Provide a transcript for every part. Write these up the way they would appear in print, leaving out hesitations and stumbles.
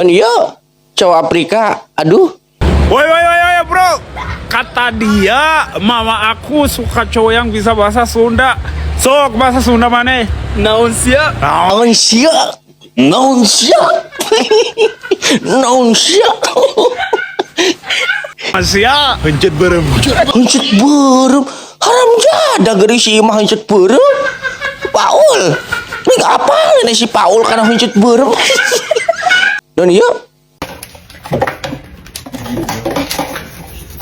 Iya, cowok Afrika, aduh. Woi woi woi woi bro, kata dia mama aku suka cowok yang bisa bahasa Sunda. Sok bahasa Sunda mana? Naon sia? Naon sia? Naon sia? Naon sia? Sia, Hencet beureum. Hencet beureum. Haram jadah geuring si imah hencet beureum. Paul. Ini apa ini si Paul karena hencet beureum. Dan iya.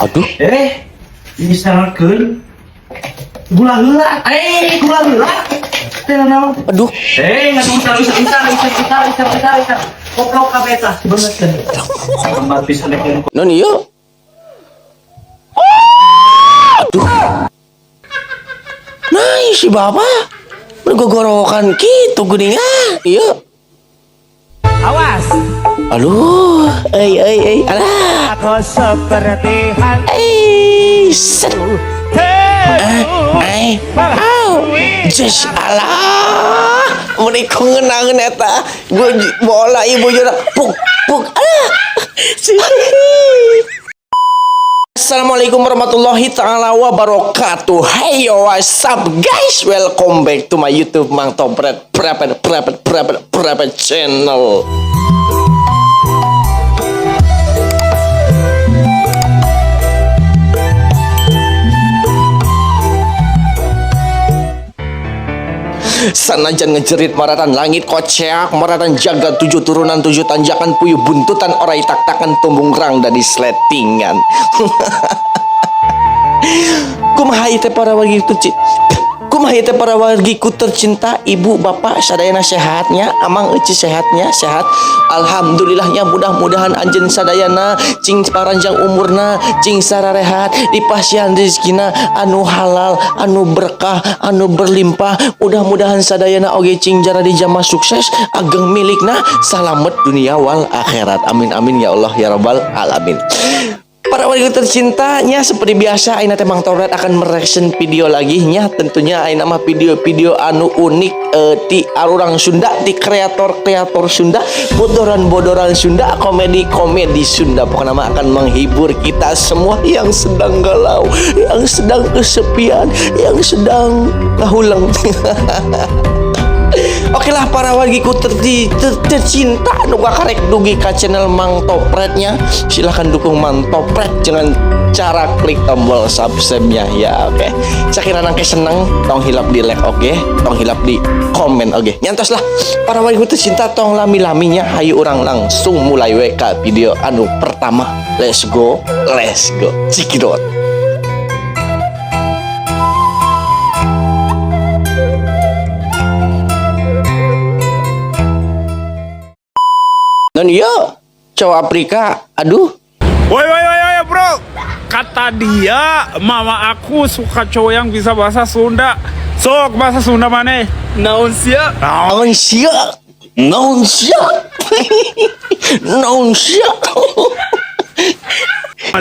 Aduh, Misalkan gula heula, gula heula. Teh naon? Aduh. Nggak usah usah usah usah usah usah usah usah. Koplok kabeh tah beungeutkeun. Kembar pisan rek Non iya. Aduh. Nah, si bapak bergogorokan gitu geuningan. Iya. Awas, Aduh, eh eh eh, alah. aku seperti hantu. Eh, set. Eh, eh, au. Just alah. Mereka ngeunangeun eta. Gua bola ibu jora puk puk. Alah. Assalamualaikum warahmatullahi taala wabarakatuh. Hey yo, what's up guys? Welcome back to my YouTube Mang Topret Prepet Prepet Prepet Prepet channel. Sanajan ngejerit maratan langit koceak maratan jaga tujuh turunan tujuh tanjakan puyuh buntutan orai tak-takan tumbung rang dari sletingan. Kumaha ieu teh para wargi kumaha ieu teh para wargiku tercinta, ibu bapak sadayana sehatnya, amang euci sehatnya, sehat alhamdulillahnya, mudah-mudahan anjeun sadayana cing paranjang umurna, cing sararehat, dipasihan rezekina anu halal, anu berkah, anu berlimpah. Mudah-mudahan sadayana oge cing jaradi jama sukses ageng milikna, salamet dunia wal akhirat, amin amin ya Allah ya rabbal alamin. Para warga tercintanya, seperti biasa ayeuna teh Mang Topret akan mereaction video lagi nya, tentunya ayeuna mah video-video anu unik, ti arurang Sunda, ti kreator-kreator Sunda, bodoran-bodoran Sunda, komedi-komedi Sunda, pokoknya mah akan menghibur kita semua yang sedang galau, yang sedang kesepian, yang sedang ngahulang. Oke lah para wargiku tercinta nu karek dugi ka channel Mang Topretnya, silahkan dukung Mang Topret dengan cara klik tombol subscribe-nya ya. Oke, sakira nangke seneng, tong hilap di like, oke, tong hilap di komen, oke. Nyantos lah para wargiku tercinta, tong lami-laminya, hayu urang langsung mulai WK video anu pertama. Let's go, let's go, cikidot. Dan iya, cowok Afrika, aduh. Woi woi woi woi bro, kata dia mama aku suka cowok yang bisa bahasa Sunda. Sok bahasa Sunda mana? Naon sia? Naon sia? Naon sia? Naon sia?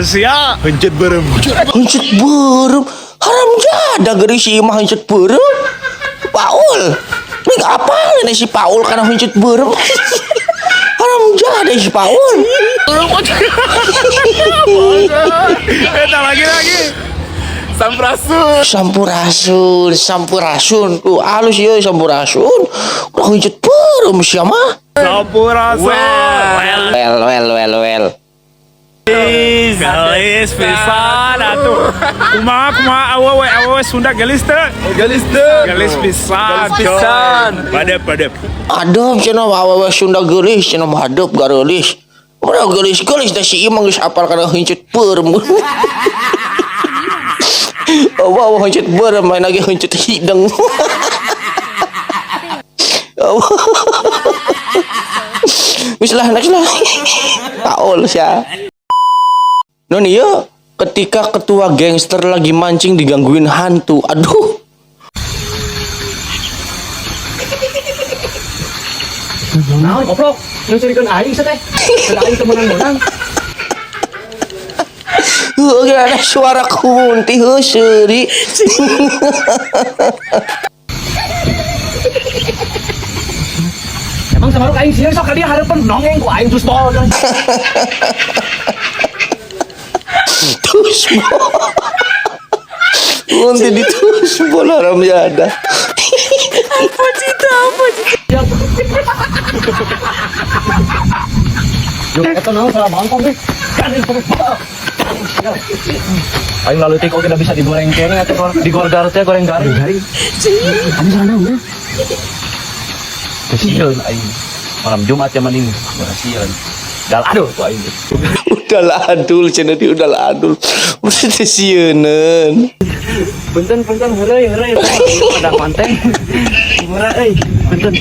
Sia, Hencet beureum. Hencet beureum. Haram jadah geuring si imah hencet beureum. Paul. Ini apa ini si Paul karena hencet beureum. Haram jadah si Paul. Lagi lagi. Sampurasun. Sampurasun, sampurasun. Tuh halus ieu sampurasun. Udah hencet beureum sia mah. Sampurasun. Well, Well, well, well, well. Gelis pisan atuh. Kumaha kumaha awewe awewe Sunda gelis teu? Gelis teu. Gelis pisan. Gelis pisan. Badep badep. Adem cenah awewe Sunda geulis cenah mah hadeup gareulis. Udah geulis-geulis da si imah geus apal kana heuncet beureum. Oh, wow, heuncet beureum main lagi heuncet hidung. Oh. Wis lah, next lah. Paul sia. Non iya, ketika ketua gangster lagi mancing digangguin hantu. Aduh. Naon koplok? Nyeuseurikeun aing sia teh. Kada aing teu meunang-meunang. Heuh, ada suara kunti heuh seuri. Mang samaruk aing sieun, sok ka dieu hareupeun nongeng ku aing terus bol. Tusbol. Unti di tusbol, haram jadah. Apa cita, apa cita? Yuk, eta naon salah bangkong teh. Aing lalu teh oge bisa digoreng kene atuh digorgar teh goreng garing. Garing. Kamu salah naon? Kasihan aing. Malam Jumat ya maning. Kasihan. Dal aduh ku aing. Udah lah adul cenah di udah lah adul. Udah teh sieuneun. Punten, punten, heureuy, heureuy. Ada manteng. Murah euy. Punten.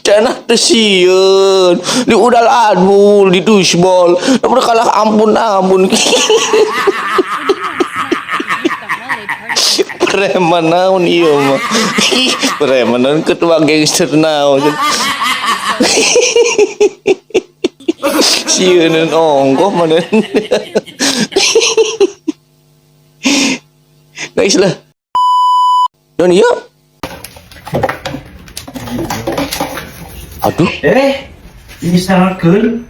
Cenah teh sieun. Di udal adul di tusbol. Namun kalah ampun ampun. Preman naon ieu mah. Ih, preman naon, ketua gangster naon. Sieuneun ongkoh mana. Nice lah. Don iya. Aduh, Eh, misalkan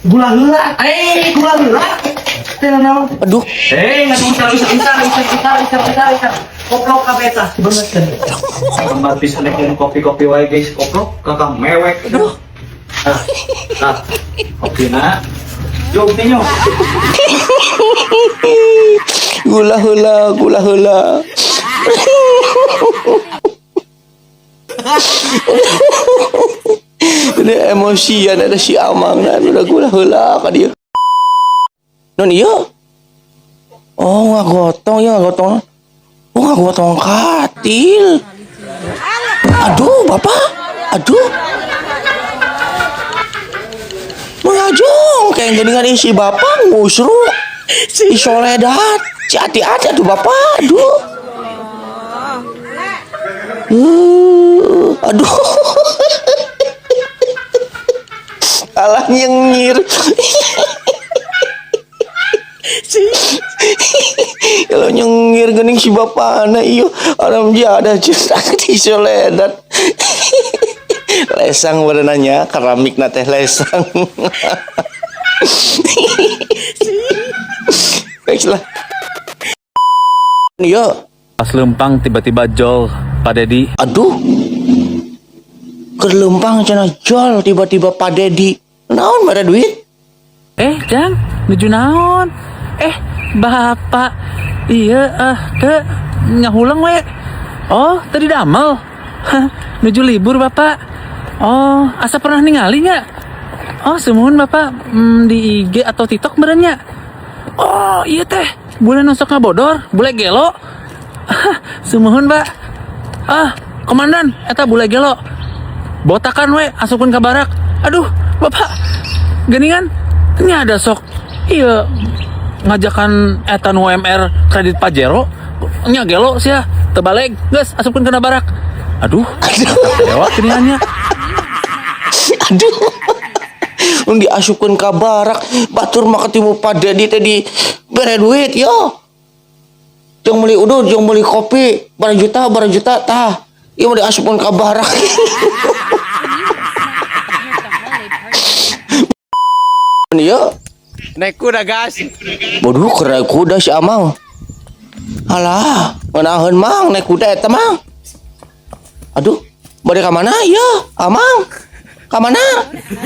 gula heula, eh gula heula. Teh naon? Aduh. Eh, nggak usah bisa bisa bisa bisa bisa bisa bisa. Koplok kabeh tah. Bener kan. Gambar pisan nek kopi-kopi wae guys, koplok kakak mewek. Aduh. Ah, ah. Kopi na. Yo, tinyo. Gula heula, gula heula. Ini emosian ada si Amang nah udah gula heula ka dieu. Non iya. Oh, ngagotong ya, ngagotong. Oh, ngagotong katil. Aduh, Bapak. Aduh. Mengajung kayak geningan isi bapak ngusruk. Si soledat. Si hati-hati aduh bapak, aduh. Aduh. Alah nyengir. Kalau nyengir gening si bapak anak iyo orang ada cerita di soledat. Lesang warnanya keramik na teh lesang. Baiklah. Iya. Pas lempang tiba-tiba jol Pak Dedi. Aduh. Keur lempang cenah jol tiba-tiba Pak Dedi. Naon mere duit? Eh, Jang, nuju naon? Eh, Bapak. Iya, ah, ke ngahuleng we. Oh, tadi damel. Hah, nuju libur Bapak. Oh, asa pernah ningali nya? Oh, sumuhun Bapak, di IG atau TikTok meureun nya? Oh, iya teh. Bule nu sok ngabodor, bule gelo. Hah, sumuhun, Pak. Ah, komandan, eta bule gelo. Botakan we, asupkeun ka barak. Aduh, Bapak. Geningan, ini ada sok. Iya, ngajakan eta nu UMR kredit Pajero. Nya gelo sia, teu baleg. Geus, asupkeun kana barak. Aduh, lewat geningannya. Aduh. Mun diasupkeun ka barak, batur mah ketemu Pak Dedi teh di bere duit yo. Jeung meuli udud, jeung meuli kopi, bara juta, bara juta tah. Ieu mah diasupkeun ka barak. Iya. Naik kuda gas. Bodoh keur naik kuda si Amang. Alah, ngeunaheun mang naik kuda eta mang. Aduh, bade ka mana ieu? Amang. Ka mana?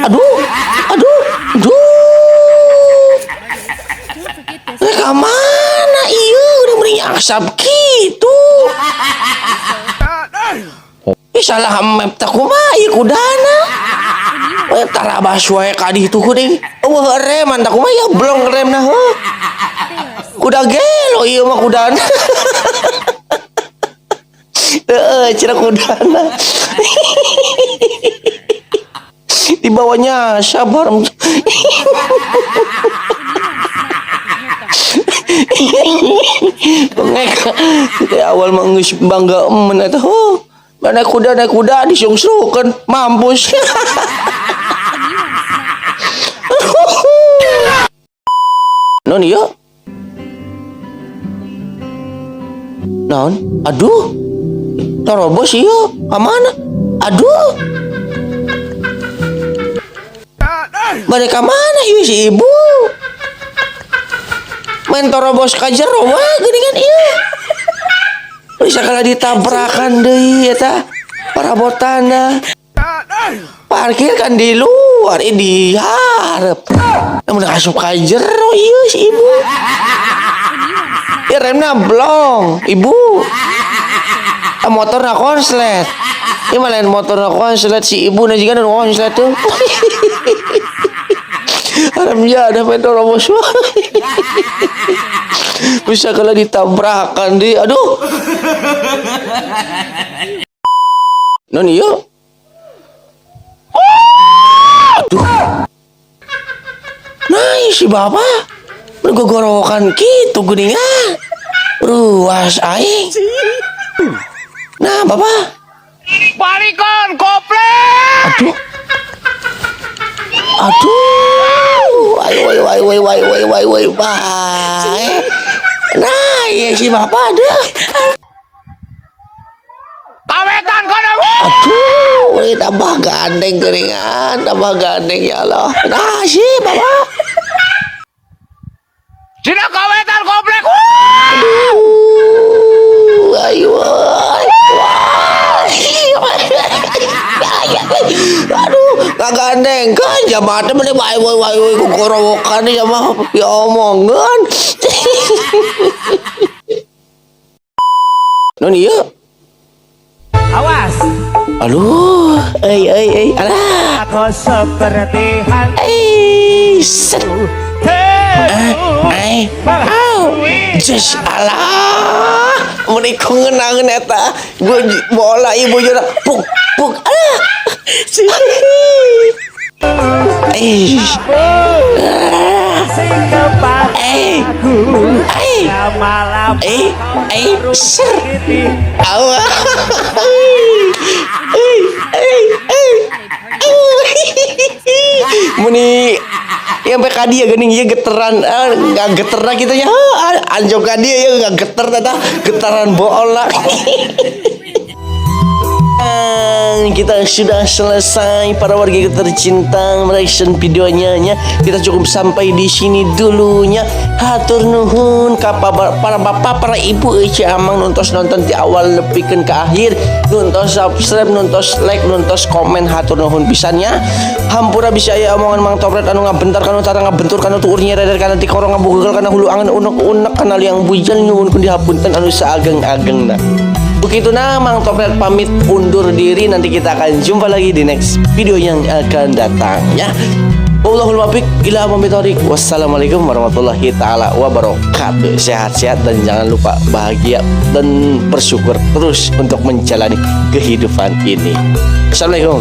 Aduh, aduh, aduh. Eh, ka mana ieu? Udah mending asap gitu. Ih, salah map tak kumaha ieu kudana. Eh, tarabas wae ka ditu kuring. Eueuh reman tak kumaha ieu blong remna heuh. Kuda gelo ieu mah kudana. Heeh, cenah kudana. Di bawahnya sabar. Bengek. Dari awal mah geus bangga emen eta. Huh. Naik kuda, naik kuda disungsrukeun, mampus. Non iya. Naon? Aduh. Tarobos ieu. Ka mana? Aduh. Mereka mana ieu si ibu? Main torobos ka jero wae geuningan ieu. Bisa kalah ditabrakan deui eta parabotana. Parkir kan di luar, ini di hareup. Namun asup ka jero ieu si ibu. Ya remna blong, ibu. Ah, motorna konslet. Ini malah motorna konslet si ibu na juga nu konslet tuh. Haram jadah main terobos. Bisa kalau ditabrakan di, aduh. Non iya. Aduh. Nah, si bapak bergogorokan gitu geuningan. Ruas aing. Nah, bapak. Balikon koplek. Aduh. Aduh. Ayo ayo ayo ayo ayo ayo ayo ayo bae. Nah, iya si bapak ada. Kawetan kono. Aduh, ini tambah gandeng geuningan, tambah gandeng ya Allah. Nah, si bapak. Cina kawetan komplek. Aduh, ayo, aduh, nggak gandeng kan jamaah teh meni wae wae wae wae kukorowokan jamaah ya omongan. Non iya. Awas! Aduh, eh eh eh, alah. Aku seperti hantu. Eh, set. Eh, eh, au. Just alah. Meni ngeunangeun eta. Gua bola ibu jora puk puk. Alah. Eh. Eh. Eh. Eh, eh, ser. Awa. Eh, eh, eh. Meni ya sampai ka dia geuning ieu geteran, nggak geter gitu ya, anjok ka dia ya nggak geter tata getaran bola. Kita sudah selesai para warga tercinta reaction videonya nya. Kita cukup sampai di sini dulunya. Hatur nuhun ka para bapak, para ibu, ece amang nontos nonton di awal nepikeun ke akhir, nontos subscribe, nontos like, nontos komen, hatur nuhun pisannya. Hampura bisa aya omongan Mang Topret anu ngabentar kanu tara ngabentur kanu tuur nyereder kana tikoro ngabugel kana hulu angen unek-unek kana liang bujal, nyuhunkeun dihapunten anu saageng-agengna. Begitu nah, Mang Topret pamit undur diri, nanti kita akan jumpa lagi di next video yang akan datang ya. Wallahul muwaffiq ila aqwamit thoriq. Wassalamualaikum warahmatullahi taala wabarakatuh. Sehat-sehat dan jangan lupa bahagia dan bersyukur terus untuk menjalani kehidupan ini. Assalamualaikum.